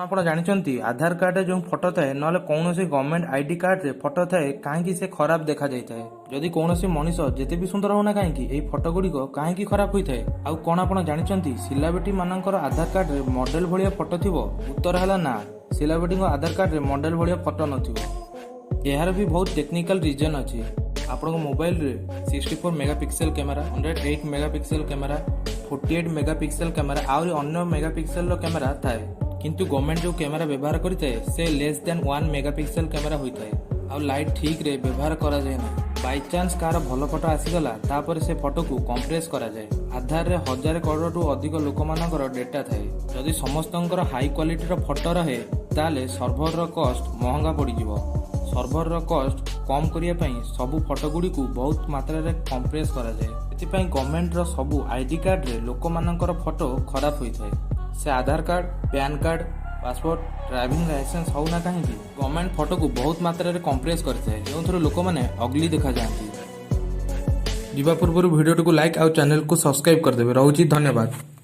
ଆପଣ ଜାଣିଛନ୍ତି, ଆଧାର କାର୍ଡରେ ଯେଉଁ ଫଟୋ ଥାଏ, ନହେଲେ କୌଣସି ଗଭର୍ଣ୍ଣମେଣ୍ଟ ଆଇଡି କାର୍ଡରେ ଫଟୋ ଥାଏ, କାହିଁକି ସେ ଖରାପ ଦେଖାଯାଇଥାଏ? ଯଦି କୌଣସି ମଣିଷ ଯେତେ ବି ସୁନ୍ଦର ହଉନା କାହିଁକି, ଏହି ଫଟୋ ଗୁଡ଼ିକ କାହିଁକି ଖରାପ ହୋଇଥାଏ? ଆଉ କଣ ଆପଣ ଜାଣିଛନ୍ତି, ସେଲିବ୍ରିଟି ମାନଙ୍କର ଆଧାର କାର୍ଡରେ ମଡେଲ ଭଳିଆ ଫଟୋ ଥିବ? ଉତ୍ତର ହେଲା ନା, ସେଲିବ୍ରିଟିଙ୍କ ଆଧାର କାର୍ଡରେ ମଡେଲ ଭଳିଆ ଫଟୋ ନଥିବ। ଏହାର ବି ବହୁତ ଟେକ୍ନିକାଲ ରିଜନ ଅଛି। ଆପଣଙ୍କ ମୋବାଇଲରେ 64 megapixel camera, 108 megapixel camera, 48 megapixel camera, ଆହୁରି ଅନ୍ୟ ମେଗାପିକ୍ସେଲର କ୍ୟାମେରା ଥାଏ। କିନ୍ତୁ ଗଭର୍ଣ୍ଣମେଣ୍ଟ ଯେଉଁ କ୍ୟାମେରା ବ୍ୟବହାର କରିଥାଏ, ସେ ଲେସ୍ ଦ୍ୟାନ୍ 1 ମେଗାପିକ୍ସେଲ କ୍ୟାମେରା ହୋଇଥାଏ ଆଉ ଲାଇଟ୍ ଠିକ୍ରେ ବ୍ୟବହାର କରାଯାଏ ନାହିଁ। ବାଇଚାନ୍ସ କାହାର ଭଲ ଫଟୋ ଆସିଗଲା, ତାପରେ ସେ ଫଟୋକୁ କମ୍ପ୍ରେସ୍ କରାଯାଏ। ଆଧାରରେ 1000 କରୋଡ଼ରୁ ଅଧିକ ଲୋକମାନଙ୍କର ଡେଟା ଥାଏ। ଯଦି ସମସ୍ତଙ୍କର ହାଇ କ୍ୱାଲିଟିର ଫଟୋ ରହେ, ତାହେଲେ ସର୍ଭରର କଷ୍ଟ ମହଙ୍ଗା ପଡ଼ିଯିବ। ସର୍ଭରର କଷ୍ଟ କମ୍ କରିବା ପାଇଁ ସବୁ ଫଟୋ ଗୁଡ଼ିକୁ ବହୁତ ମାତ୍ରାରେ କମ୍ପ୍ରେସ୍ କରାଯାଏ। ଏଥିପାଇଁ ଗଭର୍ଣ୍ଣମେଣ୍ଟର ସବୁ ଆଇଡି କାର୍ଡରେ ଲୋକମାନଙ୍କର ଫଟୋ ଖରାପ ହୋଇଥାଏ। ସେ ଆଧାର card, PAN card, passport, driving licence ହଉ ନା କାହିଁକି, ଗଭର୍ଣ୍ଣମେଣ୍ଟ ଫଟୋକୁ ବହୁତ ମାତ୍ରାରେ କମ୍ପ୍ରେସ୍ କରିଥାଏ, ଯେଉଁଥିରୁ ଲୋକମାନେ ଅଗ୍ଲି ଦେଖାଯାଆନ୍ତି। ଯିବା ପୂର୍ବରୁ ଭିଡ଼ିଓଟିକୁ ଲାଇକ୍ ଆଉ ଚ୍ୟାନେଲକୁ ସବସ୍କ୍ରାଇବ୍ କରିଦେବେ। ରହୁଛି, ଧନ୍ୟବାଦ।